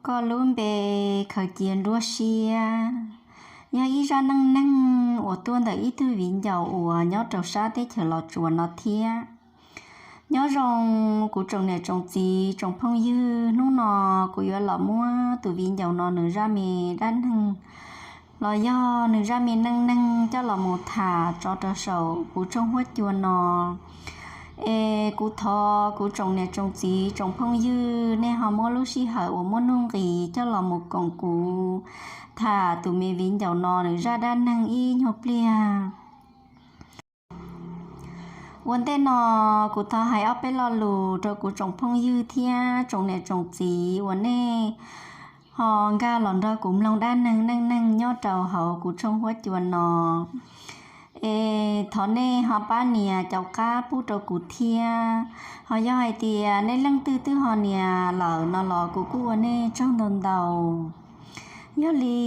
Koj lub npe khaws cia nruab siab, yog ib zaj neej neeg uas tuaj ntawm ib tug viv ncaus uas nyob rau sab teb chaws Los Tsuas no thiab. Nyob zoo kuv tsoom niam tsoom txiv tsoom phooj ywg, hnub no kuv yuav los muab tus viv ncaus no nws zaj me dab neeg los yog nws zaj me neej neeg coj los mus tham tso rau saum kuv tshooj huab cua no. Es kuv thov kuv tsoom niam tsoom txiv tsoom phooj ywg nej ho muab lub sij hawm uas muaj nuj nqis coj los mus koom kuv tham tus me viv ncaus no nws zaj dab neeg ib nyuag pliag. Ua ntej no kuv thov hais ob peb lo lus rau kuv tsoom phooj ywg thiab tsoom niam tsoom txiv uas nej ho nkag los nrog kuv mloog dab neeg neej neeg nyob rau hauv kuv tshooj huab cua no. Es thov nej ho pab nias caum qab pub rau kuv thiab. Ho yog hais tias nej leej twg twb ho nias lawm no los kuv kuj ua nej tsaug ntau ntau. Yog li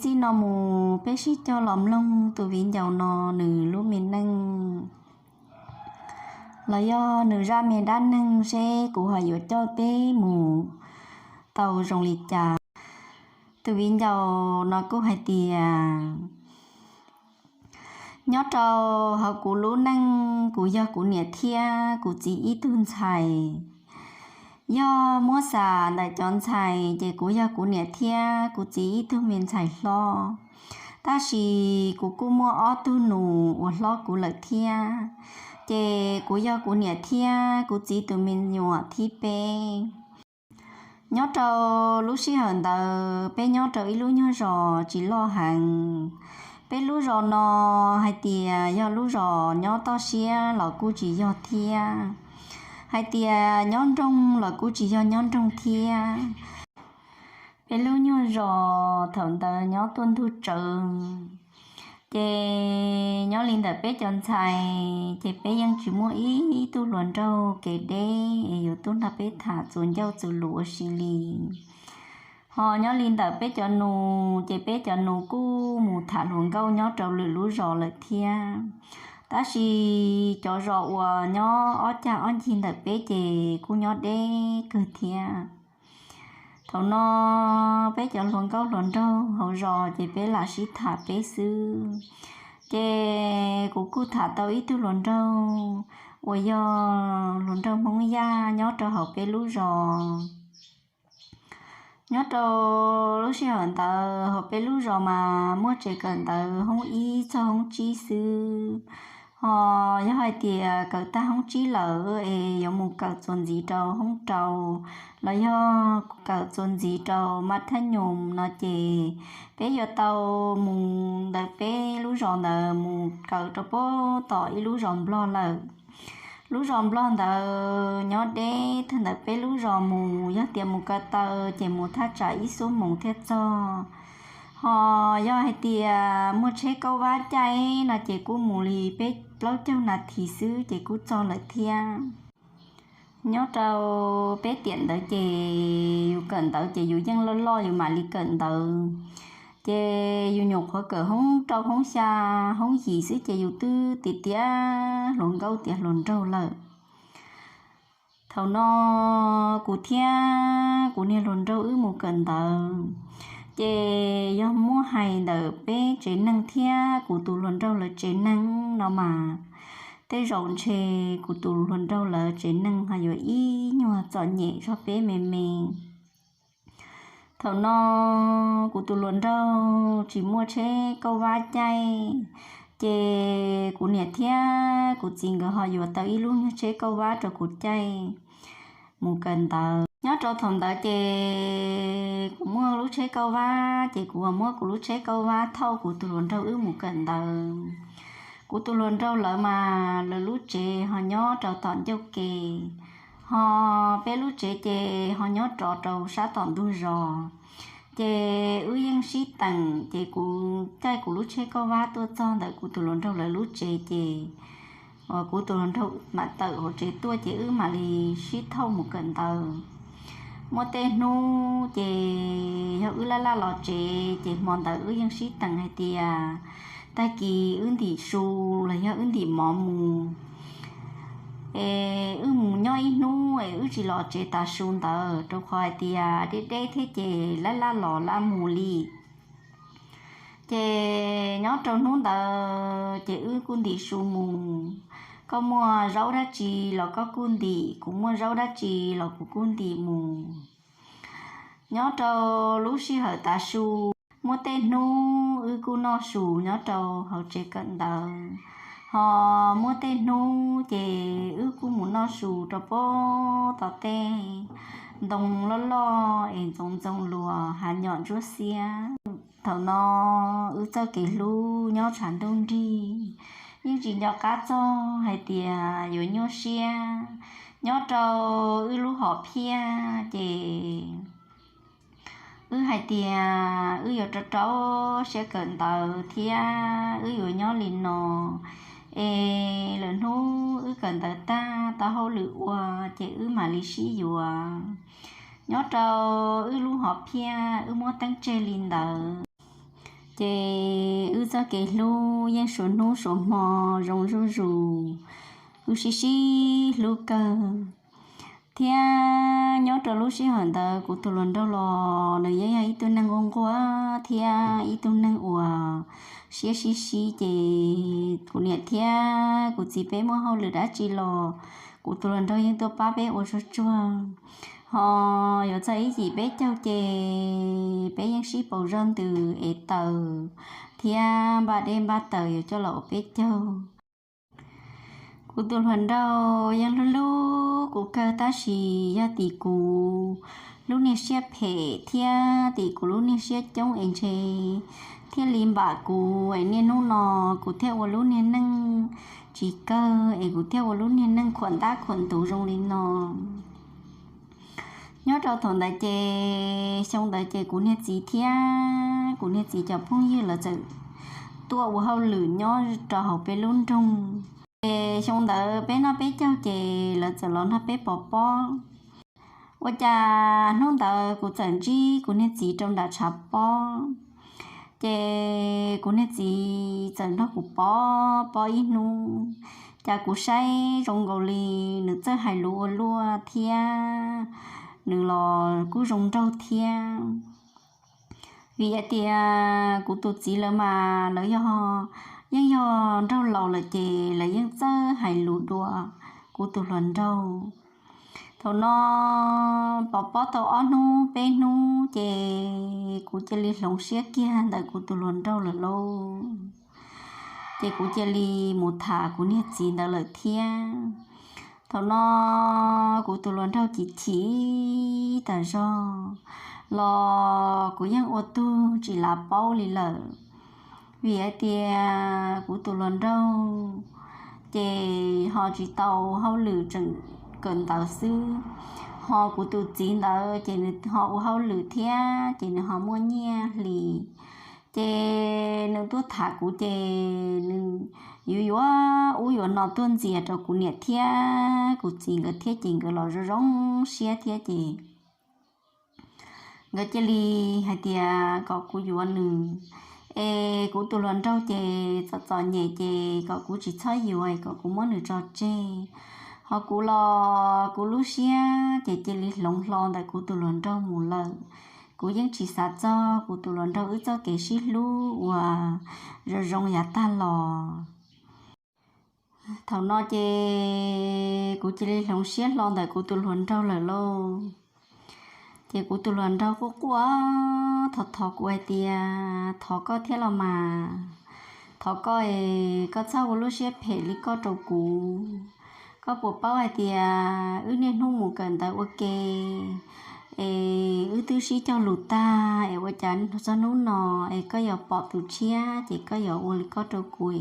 txij no mus peb sib cog los mloog tus viv ncaus no nws lub me neej los yog nws zaj me dab neeg seb kuv ho yuav coj peb mus tau zoo li cas. Tus viv ncaus no kuj hais tias, nyob rau hauv kuv lub neej kuv yog kuv niam thiab kuv txiv ib tug ntxhais. Yog muab xam ntawm cov ntxhais ces kuv yog kuv niam thiab kuv txiv ib tug me ntxhais hlob. Tab sis kuv kuj muaj ob tug nus uas hlob kuv lawm thiab. Ces kuv yog kuv niam thiab kuv txiv tus me nyuam thib peb. Nyob rau lub sij hawm ntawd peb nyob rau ib lub nyuag zos tsis loj heev. Peb lub zos no hais tias yog lub zos nyob toj siab los kuj tsis yog thiab, hais tias nyob nroog los kuj tsis yog nyob nroog thiab. Peb lub nyuag zos thaum ntawd nyob tuaj ntug tsawv. Ces nyob li ntawm peb cov ntxhais ces peb yeej tsis muaj ib tug hluas nraug kev deb es yuav tuaj nrog peb tham txuas ncauj txuas lus ua si li. Ho nyob li ntawm peb cov nus ces peb cov nus kuj mus tham hluas nkauj nyob rau lwm lub zos lawm thiab. Tab sis cov zos uas nyob ob cag ob ncig ntawm peb ces kuj nyob deb kawg thiab. Thaum no peb cov hluas nkauj hluas nraug hauv zos ces peb lam sib tham peb xwb. Ces kuv kuj tham tau ib tug hluas nraug uas yog hluas nraug Hmoob Yaj nyob rau hauv peb lub zos. Nyob rau lub sij hawm ntawd hauv peb lub zos mas muaj tsev kawm ntawv hoob ib txog hoob tsib xwb. Ho yog hais tias kawm tag hoob tsib lawm es yuav mus kawm txuas ntxiv rau hoob rau los yog kawm txuas ntxiv rau mas thab nyoos no ces peb yuav tau mus ntawm peb lub zos ntawd mus kawm rau pem tom ib lub zos nplog lawm. Lub zos nplog ntawd nyob deb tag ntawm peb lub zos mus, yog tias mus ko taw ces mus thaj tsam ib xuab moos thiaj txog. Ho yog hais tias muaj tsheb kauj vab caij no ces kuj mus li peb plaub caug nas this xwb ces kuj txog lawm thiab. Nyob rau peb tiam ntawd ces yus kawm ntawv ces yus yeej loj loj yus mam li kawm ntawv. Ces yus nyuam qhuav kawm hoob rau hoob xya hoob yim xwb ces yus twb tiav tiav hluas nkauj tiav hluas nraug lawm. Thaum no kuv thiab kuv niag hluas nraug wb mus kawm ntawv, ces yog muab hais ntawm peb tsev neeg thiab kuv tus hluas nraug lawv tsev neeg no mas, tej zaum ntshe kuv tus hluas nraug lawv tsev neeg ho yuav ib nyuag txom nyem zog peb me me. Thaum no kuv tus hluas nraug tsis muaj tsheb kauj vab caij, ces kuv niam thiab kuv txiv nkawd ho yuav tau ib lub nyuag tsheb kauj vab rau kuv caij mus kawm ntawv. Nyob rau thaum ntawd ces kuv muaj lub tsheb kauj vab ces kuv muab kuv lub tsheb kauj vab thauj kuv tus hluas nraug wb mus kawm ntawv. Kuv tus hluas nraug lawv mas lawv lub tsev ho nyob rau tom ncauj ke, ho peb lub tsev ces ho nyob rov rau sab tom ntug zos. Ces wb yeej sib teem ces kuv caij kuv lub tsheb kauj vab tuaj txog ntawm kuv tus hluas nraug lawv lub tsev ces kuv tus hluas nraug mam tawm hauv tsev tuaj ces wb mam li sib thauj mus kawm ntawv. Muaj tej hnub ces yog wb laj laj los tsev ces hmo ntawd wb yeej sib teem hais tias tag kis wb ntim su los yog wb ntim mov mus. es wb mus nyob ib hnub es wb tsis los tsev tav su ntawd, rau qhov hais tias deb deb thiab ces laj laj los laj mus li. Ces nyob rau hnub ntawd ces wb kuj ntim su mus. Koj muaj zaub dab tsi los koj kuj ntim, kuv muaj zaub dab tsi los kuv kuj ntim mus. Nyob rau lub sij hawm tav su, muaj tej hnub wb kuj noj su nyob rau hauv tsev kawm ntawv, ho muaj tej hnub ces wb kuj mus noj su rau pem tom tej ntoo loj loj es ntxoov ntxoo luas hav nyom ntsuab xiab. Thaum no wb txoj kev hlub nyob tshav ntuj nrig, yeej tsis nco qab txog hais tias yuav nyuaj siab. Nyob rau wb lub hom phiaj ces wb hais tias wb yuav rau rau siab kawm ntawv thiab wb yuav nyob li no, es lwm hnub wb kawm ntawv tag tau hauj lwm ua ces wb mam li sib yuav. Nyob rau wb lub hom phiaj wb muab teeb tseg li ntawd, ces wb txoj kev hlub yeej suav hnub suav hmo zoo zuj zus, wb sib sib hlub kawg. Thiab nyob rau lub sij hawm ntawd kuv tus hluas nraug los nws yeej yog ib tug neeg nquag nquag thiab ib tug neeg uas siab sib sib, ces kuv niam thiab kuv txiv peb muaj hauj lwm dab tsi los kuv tus hluas nraug yeej tuaj pab peb ua tsuag tsuag. Ho yuav txog ib yim peb caug ces peb yeej sib pauv zog ntws es taws thiab npaj dej npaj taws yuav coj los ua peb caug. Kuv tus hluas nraug yeej hlub hlub kuv kawg tab sis yog tim kuv lub niag siab phem thiab tim kuv lub niag siab coob es ntshe thiaj li npam kuv es niaj hnub no kuv thiaj ua lub niag neej tsis kawg es kuv thiaj ua lub niag neej khuam ntab khuam ntuv zoo li no. Nyob rau thaum ntawd ces xyoo ntawd ces kuv niag txiv thiab kuv niag txiv cov phooj ywg lawv txawm tuaj ua hauj lwm nyob rau hauv peb lub nroog. Ces xyoo ntawd peb noj peb caug ces lawv txawm los nrog peb pov pob. Ua cas hnub ntawd kuv txawm ntsib kuv niag txiv rau nram tshav pob, ces kuv niag txiv txawm nrog kuv pov pob ib hnub, cas kuv saib zoo nkaus li nws txawj hais lus ua luaj thiab nws los kuj zoo nraug thiab. Vim hais tias kuv tus txiv lawv mas lawv yog, yeej yog nraug laus lawm ces lawv yeej txawj hais lus dua kuv tus hluas nraug. Thaum no pov pob tau ob hnub peb hnub ces kuv cia li hloov siab kiag ntawm kuv tus hluas nraug lawm lauj. Ces kuv cia li mus tham kuv niag txiv ntawd lawm thiab. Thaum no kuv tus hluas nraug chim chim tas zog los kuv yeej ua tug tsis lav paub li lawm. Vim hais tias kuv tus hluas nraug ces ho tsis tau hauj lwm, tseem kawm ntawv xwb, ho kuv tus txiv ntawd ces nws ho ua hauj lwm thiab ces nws ho muaj nyiaj hli. Ces nws tuaj tham kuv ces nws yuav yuav ub yuav no tuaj ntxias rau kuv niam thiab kuv txiv nkawd thiab ces nkawd los zoo zoo siab thiab ces nkawd cia li hais tias kom kuv yuav nws, es kuv tus hluas nraug ces txom txom nyem ces kom kuv tsis txhob yuav, kom kuv muab nws tso tseg. Ho kuv los kuv lub siab ces cia li hloov hlo ntawm kuv tus hluas nraug mus lawm. Kuv yeej tsis xav txog kuv tus hluas nraug wb txoj kev sib hlub uas zoo zoo yav tag los. Thaum no ces kuv cia li hloov siab hlo ntawm kuv tus hluas nraug lawm lauj. Ces kuv tus hluas nraug quaj quaj thov thov kuv hais tias, thov koj thiab los mas, thov koj es koj txhob ua lub siab phem li koj rau kuv. Koj puas paub hais tias wb niaj hnub mus kawm ntawv ua ke es wb twb sib cog lus tag es ua cas txog hnub no es koj yuav pom tus tshiab ces koj yuav ua li koj rau kuv.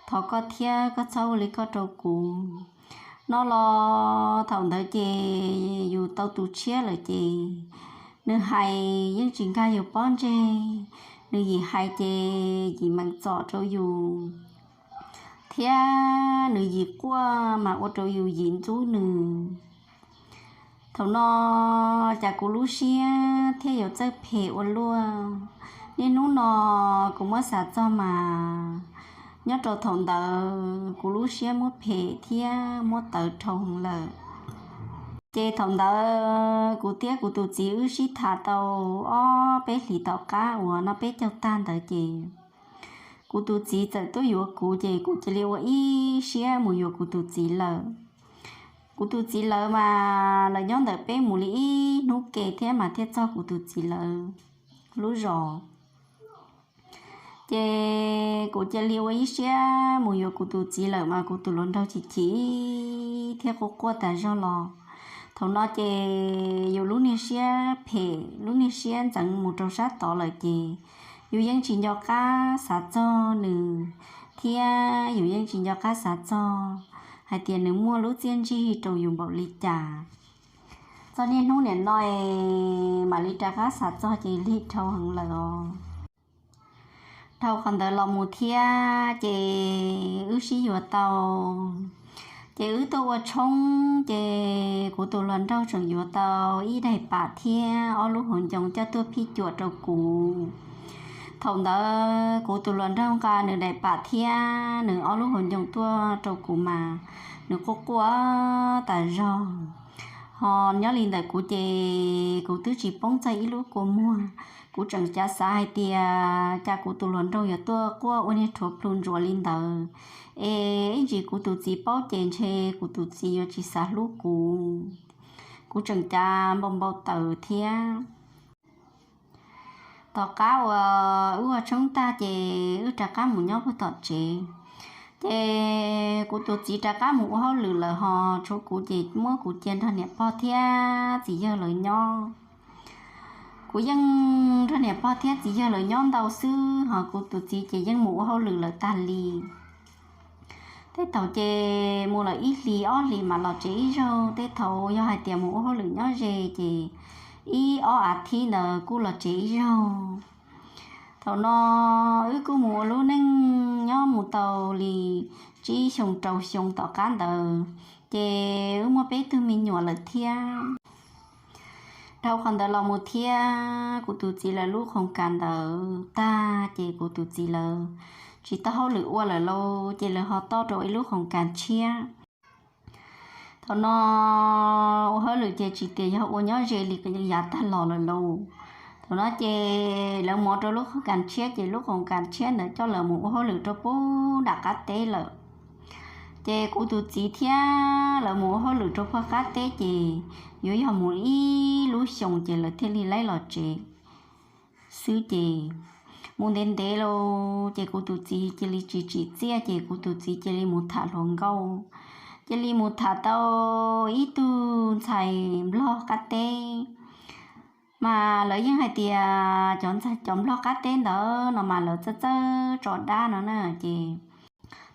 Thov koj thiab koj txhob ua li koj rau kuv. No los thaum ntawd ces yus tau tus tshiab lawm ces nws hais yeej tsis nkag yus pob ntseg. Nws yim hais ces yim mees txom rau yus, thiab nws yim quaj mas ua rau yus yim ntxub nws. Thaum no cas kuv lub siab thiaj yuav txawj phem ua luaj. Niaj hnub no kuv muab xav txog mas Nyob rau thaum ntawd kuv lub siab muab phem thiab muab tawv dhau lawm. Ces thaum ntawd kuv thiab kuv tus txiv wb sib tham tau ob peb hlis tom qab uas noj peb caug tag ntawd ces kuv tus txiv txawm tuaj yuav kuv ces kuv cia li ua ib siab mus yuav kuv tus txiv lawm. Kuv tus txiv lawv mas lawv nyob ntawm peb mus li ib hnub ke thiab mas thiaj txog kuv tus txiv lawv lub zos. Ces kuv cia li ua ib siab mus yuav kuv tus txiv lawm mas kuv tus hluas nraug chim chim thiab quaj quaj tas zog los. Thaum no ces yus lub niag siab phem lub niag siab ntxeev mus rau sab tod lawm ces yus yeej tsis nco qab xav txog nws thiab yus yeej tsis nco qab xav txog hais tias nws muaj lub txiaj ntsig rau yus npaum li cas. Txog niaj hnub niam no mam li rov qab xav txog ces lig dhau heev lawm os. Dhau qhov ntawd los mus thiab ces wb sib yuav tau, ces wb tuaj ua tshoob ces kuv tus hluas nraug tseem yuav tau ib daim pam thiab ob lub hauv ncoo coj tuaj phij cuam rau kuv. Thaum ntawd kuv tus hluas nraug nqa nws daim pam thiab nws ob lub hauv ncoo tuaj rau kuv mas nws quaj quaj tas zog. Ho nyob li ntawm kuv ces kuv twb tsis poob txog ib lub kua muag. Kuv tseem cav xav hais tias cas kuv tus hluas nraug yuav tuaj quaj ua niag rhuav plhu ntsuav li ntawd, es ib ntsis kuv tus txiv paub ces ntshe kuv tus txiv yuav tsis xav hlub kuv. Kuv tseem cav npau npau taws thiab. Tom qab uas wb ua tshoob tag ces wb rov qab mus nyob puag tom tsev. Ces kuv tus txiv rov qab mus ua hauj lwm lawm ho tshuav kuv ces muab kuv cia nrog niam pog thiab txiv yawg lawv nyob. Kuv yeej nrog niam pog thiab txiv yawg lawv nyob ntau xwb ho kuv tus txiv ces yeej mus ua hauj lwm lawm tag li. Tej thaum ces mus lawm ib hlis ob hlis mam los tsev ib zaug, tej thaum yog hais tias mus ua hauj lwm nyob ze ces ib ob a thiv ntawd kuj los tsev ib zaug. Thaum no wb kuj mus ua lub neej nyob mus tau li tsib xyoo rau xyoo tom qab ntawd, ces wb muaj peb tug me nyuam lawm thiab. Dhau qhov ntawd los mus thiab kuv tus txiv lawv lub khoos kas ntawd tag ces kuv tus txiv lawv tsis tau hauj lwm ua lawm lauj, ces lawv ho toj rau ib lub khoos kas tshiab. Thaum no ua hauj lwm ces tsis tias yog ua nyob ze li yav tag los lawm lauj. Thaum no ces lawv mus rau lub khoos kas tshiab ces lub khoos kas tshiab ntawd coj lawv mus ua hauj lwm rau puag nram qab teb lawm. Ces kuv tus txiv thiab lawv mus ua hauj lwm rau puag qab teb ces yuav yog mus ib lub xyoos ces lawv thiaj li laib los tsev xwb ces mus ntev ntev lauj ces kuv tus txiv cia li tsis tsim txiaj ces kuv tus txiv cia li mus tham hluas nkauj, cia li mus tham tau ib tug ntxhais nplog qab teb. Mas lawv yeej hais tias cov ntxhais cov nplog qab teb ntawd no mas lawv txawj txawj tso dab no na ces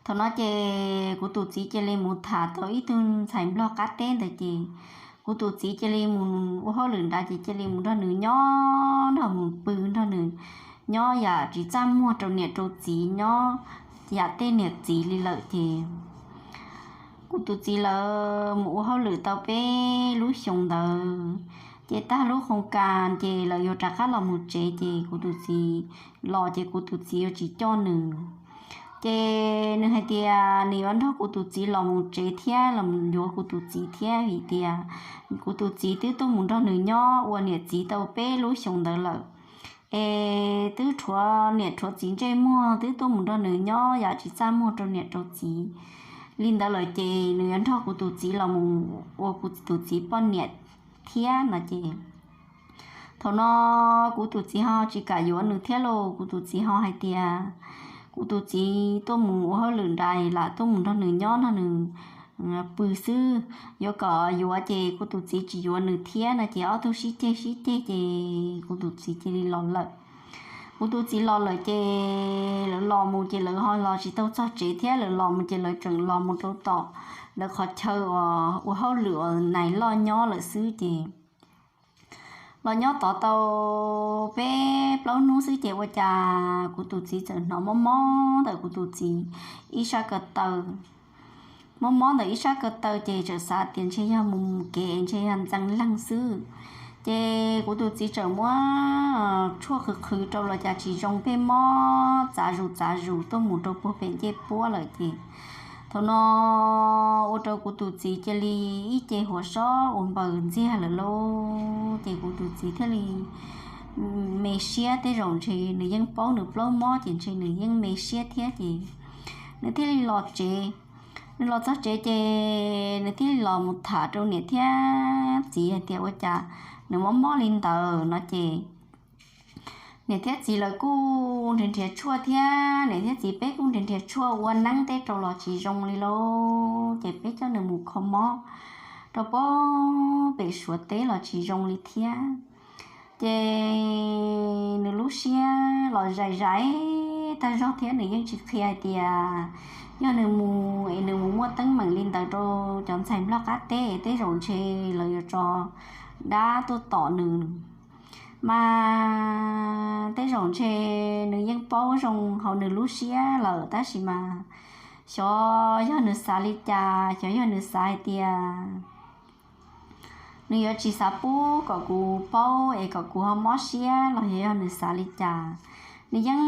thaum no ces kuv tus txiv cia li mus tham tau ib tug ntxhais nplog qab teb ntawd ces kuv tus txiv cia li mus ua hauj lwm nrad ces cia li mus nrog nws nyob nrog mus pw nrog nws nyob yam tsis txaj muag rau niam rau txiv nyob yam tej niam txiv li lawm ces kuv tus txiv lawv mus ua hauj lwm tau peb lub xyoos ntawd ces tag lub khoos kas ces lawv yuav rov qab los mus tsev ces kuv tus txiv los ces kuv tus txiv yuav tsis coj nws. Ces nws hais tias nws yuav nrog kuv tus txiv los mus tsev thiab los yuav kuv tus txiv thiab vim tias kuv tus txiv twb tuaj mus nrog nws nyob ua niam txiv tau peb lub xyoos ntawd lawm, es twb rhuav niam rhuav txiv ntsej muag twb tuaj mus nrog nws nyob yam tsis txaj muag rau niam rau txiv li ntawd lawm ces nws yuav nrog kuv tus txiv los mus ua kuv tus txiv poj niam thiab no ces thaum no kuv tus txiv ho tsis kam yuav nws thiab lauj. Kuv tus txiv ho hais tias kuv tus txiv tuaj mus ua hauj lwm nrad lam tuaj mus nrog nws nyob nrog nws pw xwb, yuav kom yuav ces kuv tus txiv tsis yuav nws thiab no ces ob tug sib ceg sib ceg ces kuv tus txiv cia li los lawm. Kuv tus txiv los lawm ces lawv los mus ces lawv ho los tsis tau txog tsev thiab lawv los mus ces lawv tseem los mus rau tom lawv qhov chaw uas ua hauj lwm uas nais loj nyob lawm xwb ces los nyob tod tau peb plaub hnub xwb ces ua cas kuv tus txiv txawm hnov mob mob ntawm kuv tus txiv ib sab ko taw. Mob mob ntawm ib sab ko taw ces txawm xav tias ntshe yog mus mus kev ntshe yog ntxeev leeg xwb. Ces kuv tus txiv txawm muab tshuaj qhwv qhwv rau los cas tsis zoo, pheej mob txav zus txav zus tuaj mus rau puag pem ncej puab lawm ces thaum no ua rau kuv tus txiv cia li ib ce huas sob ua npaws ntxiag lawm lauj. Ces kuv tus txiv thiaj li me siab, tej zaum ntshe nws yeej paub nws plaub mob ces ntshe nws yeej me siab thiab ces nws thiaj li los tsev. Nws los txog tsev ces nws thiaj li los mus tham rau niam thiab txiv hais tias ua cas nws mob mob li ntawd no ces niam thiab txiv lawv kuj nrhiav nrhiav tshuaj thiab, niam thiab txiv peb kuj nrhiav nrhiav tshuaj ua neeb tej rau los tsis zoo li lauj. Ces peb coj nws mus kho mob rau puag pem Suav teb los tsis zoo li thiab. Ces nws lub siab los zais zais tag zog thiab nws yeej tsis qhia hais tias yog nws mus es nws mus muaj teeb meem li ntawd rau cov ntxhais nplog qab teb es tej zaum ntshe lawv yuav tso dab tuaj tom nws. Mas tej zaum ntshe nws yeej paub zoo hauv nws lub siab lawm tab sis mas xyov yog nws xav li cas, xyov yog nws xav hais tias nws yuav tsis xav pub kom kuv paub es kom kuv ho mob siab los yog nws xav li cas. Nws yeej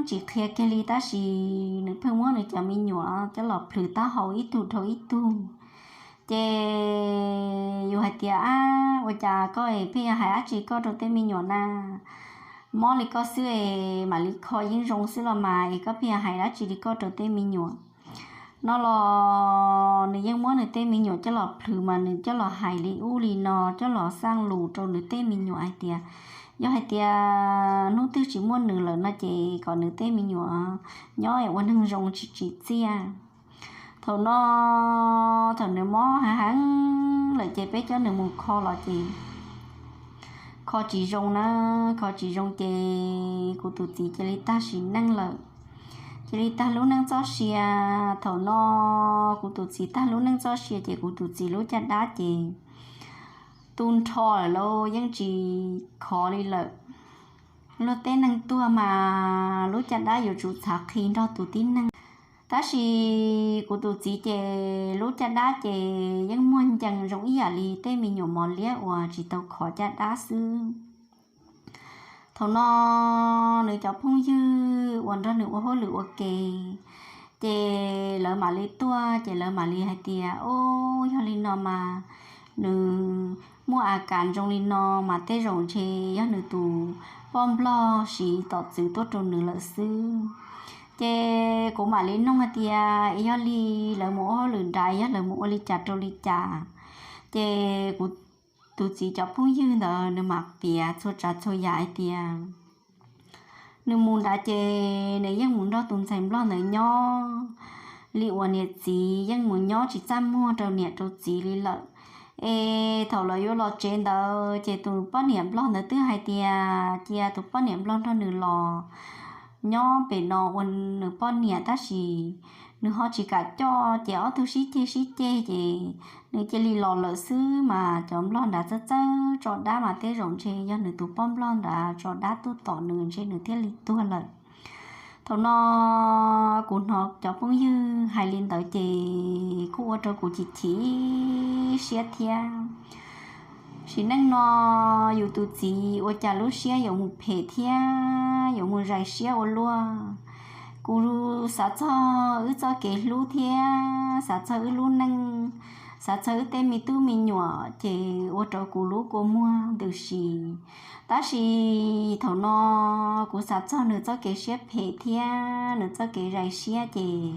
tsis qhia kiag li tab sis nws pheej muab nws cov me nyuam coj los plhws taub hau ib tug dhau ib tug. Ces yus hais tias, ab, ua cas koj es pheej yuav hais dab tsi koj rau tej me nyuam na? Mob li koj xwb es mam li kho yeej zoo xwb los mas es koj pheej yuav hais dab tsi li koj rau tej me nyuam no los nws yeej muab nws tej me nyuam coj los plhws mas nws coj los hais li ub li no, coj los xaj lus rau nws tej me nyuam hais tias yog hais tias hnub twg tsis muaj nws lawm no ces kom nws tej me nyuam nyob ua neeg zoo tsis tsim txiaj. Thaum no thaum nws mob heev heev lawm ces peb coj nws mus kho los ces kho tsis zoo na, kho tsis zoo ces kuv tus txiv cia li tag sim neej lawm, cia li tag lub neej txoj sia. Thaum no kuv tus txiv tag lub neej txoj sia ces kuv tus txiv lub caj dab ces tu nrho lawm lauj, yeej tsis khov li lawm. Luag tej neeg tuag mas lub caj dab yuav tsum txhav qhi nrog tus tib neeg. Tab sis kuv tus txiv ces lub caj dab ces yeej muag ncees zoo ib yam li tej me nyuam mos liab uas tsis tau khov caj dab xwb. Thaum no nws cov phooj ywg uas nrog nws ua hauj lwm ua ke ces lawv mam li tuaj ces lawv mam li hais tias, o, yog li no mas nws muaj a kas zoo li no mas tej zaum ntshe yog nws tus poj nplog siv tom txwv tuaj rau nws lawm xwb. Ces kuv mam li noog hais tias, es yog li lawv mus ua hauj lwm nrad yog lawv mus ua li cas rau li cas? Ces kuv tus txiv cov phooj ywg ntawd nws mam piav txhua tsav txhua yam hais tias nws mus nrad ces nws yeej mus nrog tus ntxhais nplog ntawd nyob li uas niam txiv yeej mus nyob tsis txaj muag rau niam rau txiv li lawm. Es thaum lawv yuav los tsev ntawd ces tus poj niam nplog ntawd twb hais tias cia tus poj niam nplog nrog nws los nyob pem no ua nws poj niam tab sis nws ho tsis kam coj ces ob tug sib ceg sib ceg ces nws cia li los lawm xwb mas cov nplog nrad txawj txawj tso dab mas tej zaum ntshe yog nws tus poj nplog nrad tso dab tuaj tom nws ntshe nws thiaj li tuag lawm. Thaum no kuv hnov cov phooj ywg hais li ntawd ces kuj ua rau kuv chim chim siab thiab. Sim neej no yus tus txiv ua cas lub siab yuav mus phem thiab yuav mus zais siab ua luaj. Kuv xav txog wb txoj kev hlub thiab xav txog wb lub neej, xav txog wb tej me tub me nyuam ces ua rau kuv lub kua muag ntws si. Tab sis thaum no kuv xav txog nws txoj kev siab phem thiab nws txoj kev zais siab ces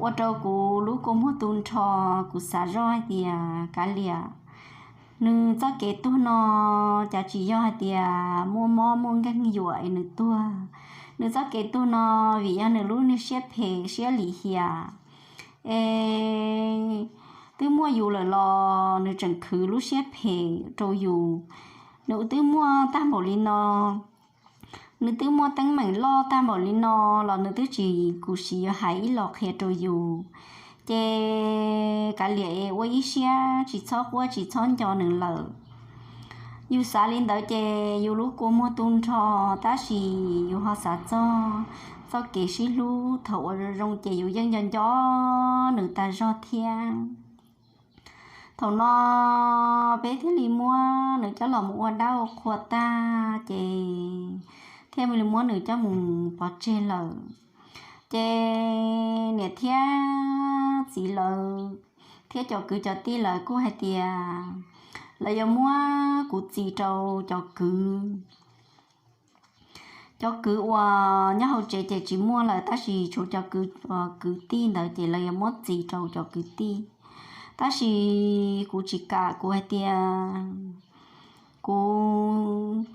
ua rau kuv lub kua muag tu nrho. Kuv xav zoj hais tias kav liam, nws txoj kev tuag no cas tsis yog hais tias muaj mob muaj nkeeg yuam es nws tuag. Nws txoj kev tuag no vim yog nws lub niag siab phem siab lim hiam es twb muaj yus lawm los nws tseem khwv lub siab phem rau yus. Nws twb muaj tag npaum li no, nws twb muaj teeb meem loj tag npaum li no los nws twb tsis khuv xim yuav hais ib los qhia rau yus. Ces kav liam es ua ib siab tsis txhob quaj tsis txhob nco nws lawm. Yus xav li ntawd ces yus lub kua muag tu nrho, tab sis yus ho xav txog txoj kev sib hlub thaum ua zoo ces yus yeej nco nco nws tas zog thiab. Thaum no peb thiaj li muab nws coj los mus ua dab ua qhua tag ces thiaj li muab nws coj mus pov tseg lawm. Ces niam thiab txiv lawv thiab cov kwv cov tij lawv kuj hais tias lawv yuav muab kuv txis rau cov kwv. Cov kwv uas nyob hauv tsev ces tsis muaj lawm, tab sis tshuav cov kwv, kwv tij ntawd ces lawv yuav muab txis rau cov kwv tij. Tab sis kuv tsis kam, kuv hais tias kuv,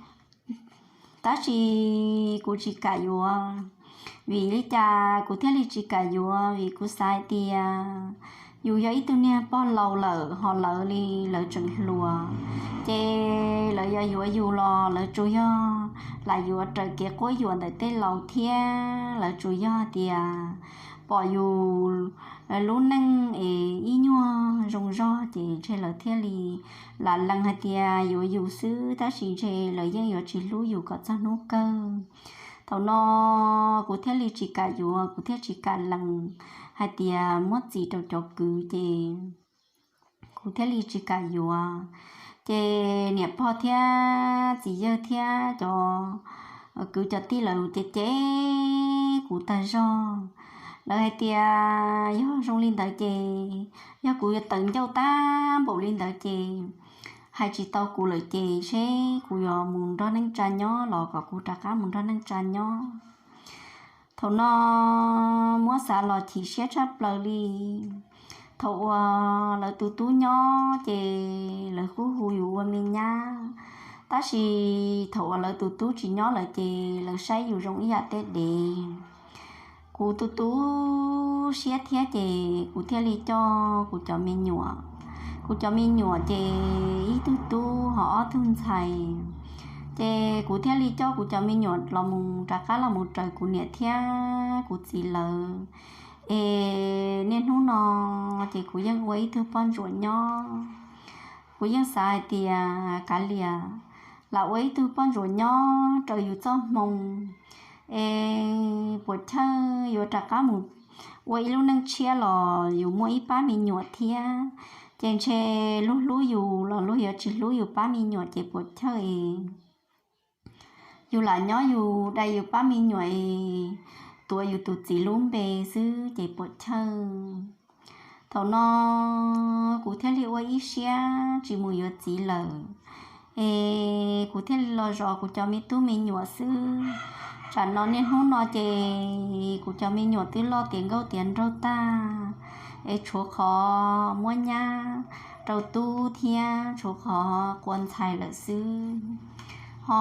tab sis kuv tsis kam yuav. Vim li cas kuv thiaj li tsis kam yuav? Vim kuv xav hais tias yus yog ib tug niag pog laus lawm, ho lawv li lawv tseem hluas, ces lawv yuav yuav yus los lawv tsuas yog lam yuav raws kev quab yuam ntawm tej laus thiab lawv tsuas yog tias pom yus lub neej es ib nyuag zoo zog ces ntshe lawv thiaj li lam lees hais tias yuav yus xwb, tab sis ntshe lawv yeej yuav tsis hlub yus kom txog hnub kawg. Thaum no kuv thiaj li tsis kam yuav, kuv thiaj tsis kam lees hais tias muab txis rau cov kwv ces kuv thiaj li tsis kam yuav. Ces niam pog thiab txiv yawg thiab cov kwv cov tij lawv ces cem kuv tag zog. Lawv hais tias yog zoo li ntawd ces yog kuv yuav tawv ncauj tag npaum li ntawd ces hais tsis tau kuv lawm ces seb kuv yuav mus nrog neej tsa nyob los kom kuv rov qab mus nrog neej tsa nyob. Thaum no muab xav los chim siab tshaj plaws li. Thaum uas lawv tus tub nyob ces lawv kuj hu yus ua me nyab, tab sis thaum uas lawv tus tub tsis nyob lawm ces lawv saib yus zoo ib yam tej dev. Kuv tu tu siab thiab ces kuv thiaj li coj kuv cov me nyuam. Kuv cov me nyuam ces ib tug tub ho ob tug ntxhais. Ces kuv thiaj li coj kuv cov me nyuam los mus rov qab los mus raws kuv niam thiab kuv txiv lawv. Es niaj hnub no ces kuv yeej ua ib tug poj ntsuam nyob. Kuv yeej xav hais tias kav liam, lam ua ib tug poj ntsuam nyob raws yus txoj hmoo, es puas chawj yuav rov qab mus ua ib lub neej tshiab los yus muaj ib pab me nyuam thiab, ces ntshe luag hlub yus los luag yuav tsis hlub yus pab me nyuam ces puas chawj es yus lam nyob yus dai yus pab me nyuam es tuav yus tus txiv lub npe xwb ces puas chawj. Thaum no kuv thiaj li ua ib siab tsis mus yuav txiv lawm, es kuv thiaj li los zov kuv cov me tub me nyuam xwb. Tsam no niaj hnub no ces kuv cov me nyuam twb loj tiav nkauj tiav nraug tag, es tshuav qhov muab nyab rau tub thiab tshuav qhov qua ntxhais lawm xwb. Ho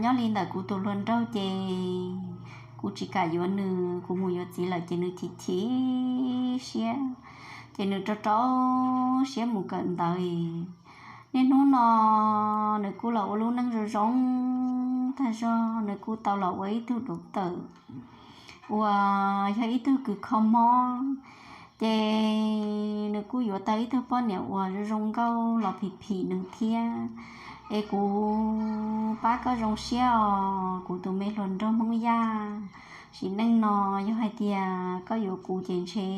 nyob li ntawm kuv tus hluas nraug ces kuv tsis kam yuav nws, kuv mus yuav txiv lawm ces nws chim chim siab, ces nws rau rau siab mus kawm ntawv. Niaj hnub no nws kuj los ua lub neej zoo zoo tag zog, nws kuj tau los ua ib tug doctor uas yog ib tug kws kho mob, ces nws kuj yuav tau ib tug poj niam uas zoo zoo nkauj los phim phim nws thiab. Es kuv pab koj zoo siab os kuv tus me hluas nraug Hmoob Yaj, sim neej no yog hais tias koj yuav kuv ces ntshe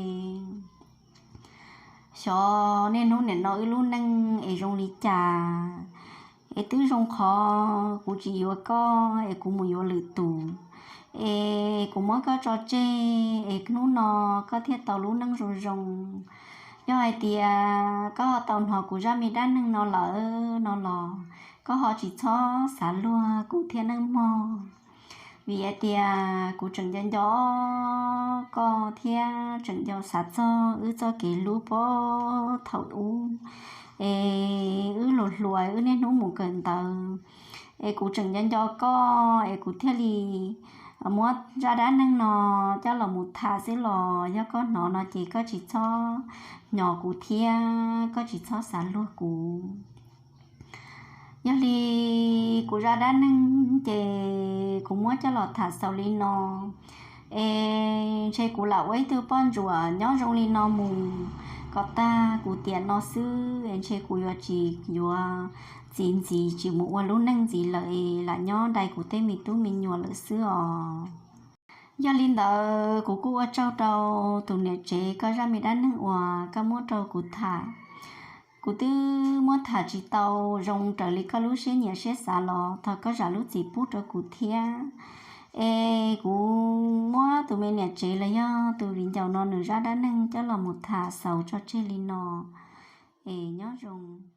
xyov niaj hnub nim no wb lub neej es zoo li cas. Es twb zoo qhov kuv tsis yuav koj es kuv mus yuav lwm tus, es kuv muab koj tso tseg es hnub no koj thiaj tau lub neej zoo zoo. Yog hais tias koj ho tau hnov kuv zaj me dab neeg no lawm no los koj ho tsis txhob xav luag kuv thiab nawb mog. Vim hais tias kuv tseem nco nco koj thiab tseem nco xav txog wb txoj kev hlub puag thaum ub, es wb hluas hluas wb niaj hnub mus kawm ntawv, es kuv tseem nco nco koj es kuv thiaj li muab zaj dab neeg no coj los mus tham xwb los yog koj hnov no ces koj tsis txhob nco kuv thiab koj tsis txhob xav luag kuv. Yog li kuv zaj dab neeg ces kuv muab coj los tham xaus li no, es ntshe kuv lam ua ib tug poj ntsuam nyob zoo li no mus kom tag kuv tiam no xwb, es ntshe kuv yuav tsis yuav txiv ntxiv tsis mus ua lub neej ntxiv lawm es lam nyob dai kuv tej me tub me nyuam lawm xwb os. Yog li ntawd kuv kuj ua tsaug rau tus niam tsev koj zaj me dab neeg uas koj muab rau kuv tham. kuv twb muab tham tsis tau zoo raws li koj lub siab nyiam siab xav los thov koj zam lub txim pub rau kuv thiab. Es kuv muab tus me niam tsev los yog tus viv ncaus no nws zaj dab neeg coj los mus tham xaus tso tseg li no. Es nyob zoo.